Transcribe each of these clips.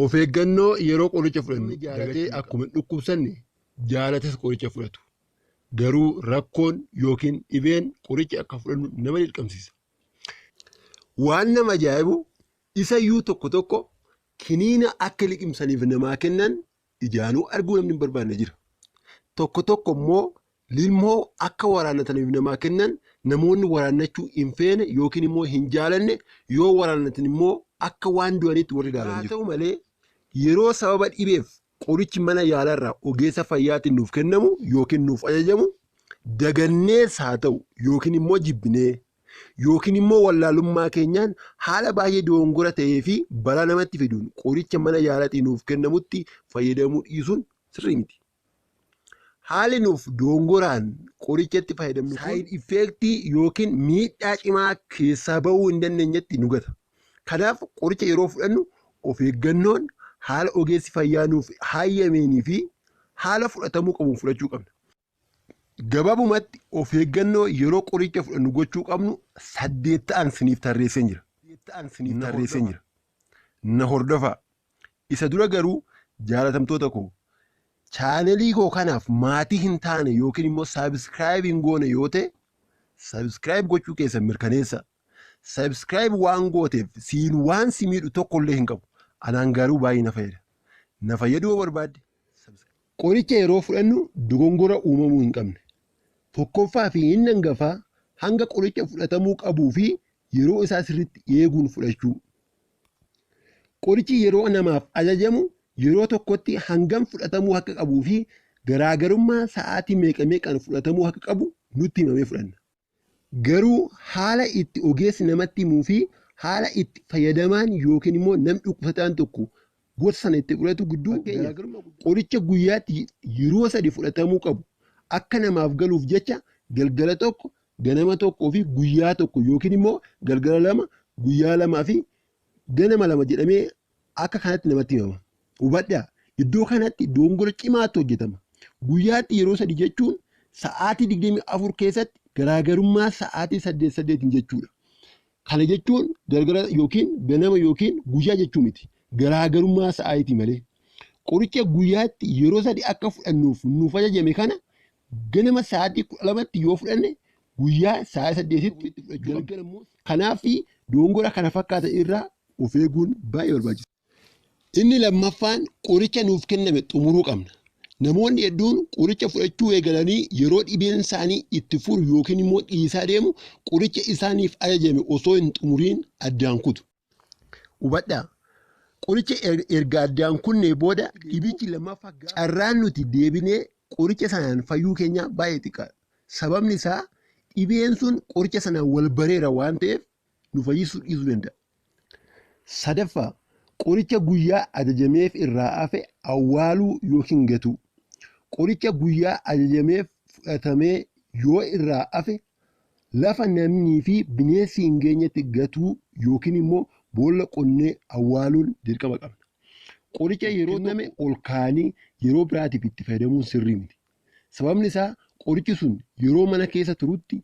Of eeggannoo yeroo qoricha fudhannu jaalatee akkuma hin dhukkubsanne jaalates qoricha fudhatu. Garuu rakkoon yookiin dhibeen qoricha akka fudhannu nama dirqamsiisa. Waan nama ajaa'ibu isayyuu tokko tokko kiniina akka liqimsaniif namaa kennan ijaanuu arguu namni hin barbaanne jira. Tokko tokko immoo lilmoo akka waraannataniif namaa kennan namoonni waraannachuu hin feene yookiin immoo hin jaalanne yoo waraannatan immoo akka waan du'aniitti warri ilaalan jiru. Haa ta'u malee yeroo sababa dhibeef qorichi mana yaalarraa ogeessa fayyaatiin nuuf kennamu yookiin nuuf ajajamu dagannees haa ta'u yookiin immoo jibbinee yookiin immoo wallaalummaa keenyaan haala baay'ee dogongora ta'ee fi balaa namatti fiduun qoricha mana yaalaatiin nuuf kennamutti fayyadamuu dhiisuun sirrii miti. Haalli nuuf dogongoraan qorichatti fayyadamnu kun saayid effeektii yookiin miidhaa cimaa keessaa ba'uu hin dandeenyetti nu gata. Kanaaf qoricha yeroo fudhannu of eeggannoon haala ogeessi fayyaa nuuf hayyameenii fi haala fudhatamuu qabuun fudhachuu qabna. Gabaabumatti of eeggannoo yeroo qoricha fudhannu gochuu qabnu 8 ta'an siniif tarreesseen jira. Tarreesseen jira. Na hordofaa. Isa dura garuu jaalatamtoota koo chaanelii koo kanaaf maatii hin taane yookiin immoo saabskraayib hin goone yoo ta'e saabskraayib gochuu keessan mirkaneessa. Saabskraayib waan gooteef siin waan si miidhu tokko illee hin qabu. Anaan garuu baay'ee na fayyada. Na fayyaduu yoo barbaadde. Qoricha yeroo fudhannu dogongora uumamuu hin qabne. Tokkoffaa fi inni hangafaa hanga qoricha fudhatamuu qabuu fi yeroo isaa sirriitti eeguun fudhachuu. Qorichi yeroo namaaf ajajamu yeroo tokkotti hangam fudhatamuu akka qabuu fi garaagarummaa sa'aatii meeqa meeqaan fudhatamuu akka qabu nutti himamee fudhanna. Garuu haala itti ogeessi namatti himuu fi haala itti fayyadamaan yookiin immoo namni dhukkubsataan tokko gorsa sana itti fudhatu gidduu qoricha guyyaatti yeroo sadi fudhatamuu qabu akka namaaf galuuf jecha galgala tokko, ganama tokkoo fi guyyaa tokko yookiin immoo galgala lama, guyyaa lamaa fi ganama lama jedhamee akka kanatti namatti himama. Hubadhaa, iddoo kanatti dogongora cimaatu hojjetama. Guyyaatti yeroo sadi jechuun sa'aatii 24 keessatti garaagarummaa sa'aatii 8 8 jechuudha. Kana jechuun galgala yookiin ganama yookiin guyyaa jechuu miti. Garaagarummaa sa'aatii malee. Qoricha guyyaatti yeroo sadi akka fudhannuuf nuuf ajajame kana ganama sa'aatii 12tti yoo fudhanne guyyaa sa'aatii 8tti fudhachuu qabna. Kanaaf dogongora kana fakkaatan irraa of eeguun baay'ee barbaachisaadha. Inni lammaffaan qoricha nuuf kenname xumuruu qabna. Namoonni hedduun qoricha fudhachuu eegalanii yeroo dhibeen isaanii itti furu yookiin immoo dhiisaa deemu qoricha isaaniif ajajame osoo hin xumuriin addaan kutu. Hubadhaa, qoricha erga addaan kunnee booda dhibichi lammaffaa carraan nuti deebinee qoricha sanaan fayyuu keenyaa baay'ee xiqqaadha. Sababni isaa dhibeen sun qoricha sanaan wal bareera waan ta'eef nu fayyisuu dhiisuu danda'a. Sadaffaa, qoricha guyyaa ajajameef irraa hafe awwaaluu yookiin gatuu. Qoricha guyyaa ajajameef fudhatamee yoo irraa hafe lafa namnii fi bineensi hin geenyetti gatuu yookiin immoo boolla qonnee awwaaluun dirqama qabna. Qoricha yeroo kenname ol kaa'anii yeroo biraatiif itti fayyadamuun sirrii miti. Sababni isaa qorichi sun yeroo mana keessa turutti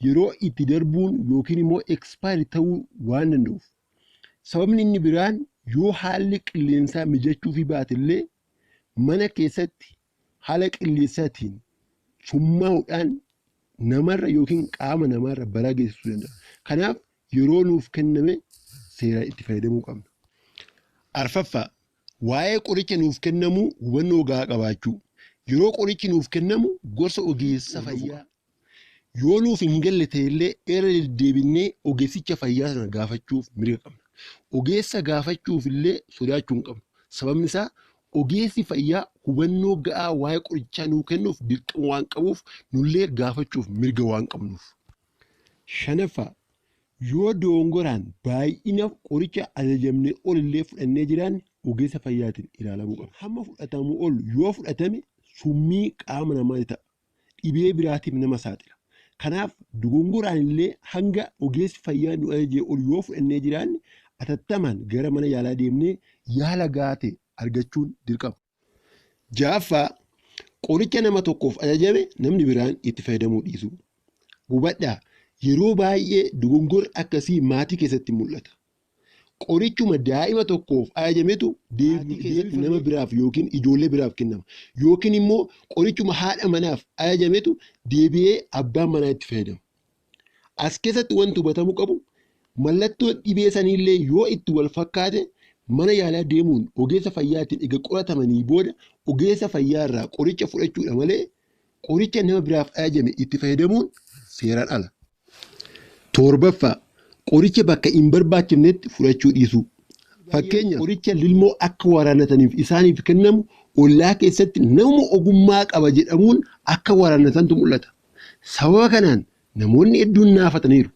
yeroo itti darbuun yookiin immoo expire ta'uu waan danda'uuf. Sababni inni biraan yoo haalli qilleensaa mijachuufii baate illee mana keessatti haala qilleensaatiin summaa'uudhaan namarra yookiin qaama namaarra balaa geessisuu danda'a. Kanaaf yeroo nuuf kenname seeraan itti fayyadamuu qabna. Arfaffaa, waa'ee qoricha nuuf kennamuu hubannoo gahaa qabaachuu. Yeroo qorichi nuuf kennamu gorsa ogeessa fayyaa yoo nuuf hin galle ta'ellee irra deddeebinnee ogeessicha fayyaa sana gaafachuuf mirga qabna. Ogeessa gaafachuuf illee sodaachuu hin qabnu. Sababni isaa ogeessi fayyaa hubannoo ga'aa waa'ee qorichaa nuu kennuuf dirqama waan qabuuf nullee gaafachuuf mirga waan qabnuuf. Shanaffaa, yoo dogongoraan baay'ina qoricha ajajamne ol illee fudhannee jiraanne ogeessa fayyaatiin ilaalamuu qabna. Hamma fudhatamuu ol yoo fudhatame summii qaama namaa ta'a. Dhibee biraatiif nama saaxila. Kanaaf dogongoraan illee hanga ogeessi fayyaa nu ajajee ol yoo fudhannee jiraanne atattamaan gara mana yaalaa deemnee yaala gahaa ta'e argachuun dirqama. Ja'affaa, Qoricha nama tokkoof ajajame namni biraan itti fayyadamuu dhiisuu. Hubadhaa, yeroo baay'ee dogongorri akkasii maatii keessatti mul'ata. Qorichuma daa'ima tokkoof ajajametu deebifamee nama biraaf yookiin ijoollee biraaf kennama. Yookiin immoo qorichuma haadha manaaf ajajametu deebi'ee abbaan manaa itti fayyadama. As keessatti wanti hubatamuu qabu, mallattoon dhibee saniillee yoo itti wal fakkaate, mana yaalaa deemuun ogeessa fayyaatiin ega qoratamanii booda ogeessa fayyaa irraa qoricha fudhachuudha malee qoricha nama biraaf ajajame itti fayyadamuun seeraan ala. Torbaffaa, qoricha bakka hin barbaachifnetti fudhachuu dhiisuu. Fakkeenyaaf, qoricha lilmoo akka waraannataniif isaaniif kennamu ollaa keessatti nama ogummaa qaba jedhamuun akka waraannatantu mul'ata. Sababa kanaan namoonni hedduun naafataniiru.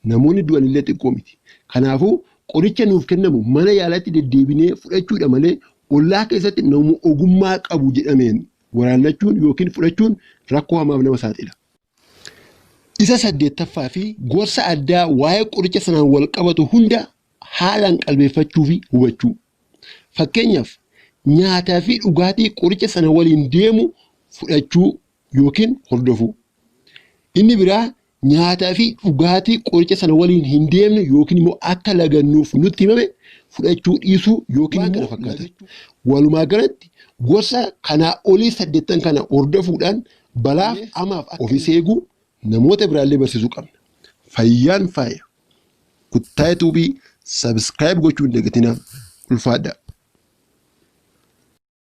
Namoonni du'anillee xiqqoo miti. Kanaafuu qoricha nuuf kennamu mana yaalaatti deddeebinee fudhachuudha malee ollaa keessatti nama ogummaa qabu jedhameen waraannachuun yookiin fudhachuun rakkoo hamaaf nama saaxila. Isa saddeettaffaa fi gorsa addaa waa'ee qoricha sanaan wal qabatu hunda haalaan qalbeeffachuu fi hubachuu. Fakkeenyaaf, nyaataa fi dhugaatii qoricha sana waliin deemu fudhachuu yookiin hordofuu. Inni biraa, nyaataa fi dhugaatii qoricha sana waliin hin deemne yookiin immoo akka lagannuuf nutti himame fudhachuu dhiisuu yookiin immoo kana fakkaatan. Walumaa galatti gorsa kanaa olii saddeettan kana hordofuudhaan balaaf hamaaf ofis eeguu, namoota biraallee barsiisuu qabna. Fayyaan faaya. Kuttaayee Tuubii subscribe gochuu hin dagatinaa. Ulfaadhaa.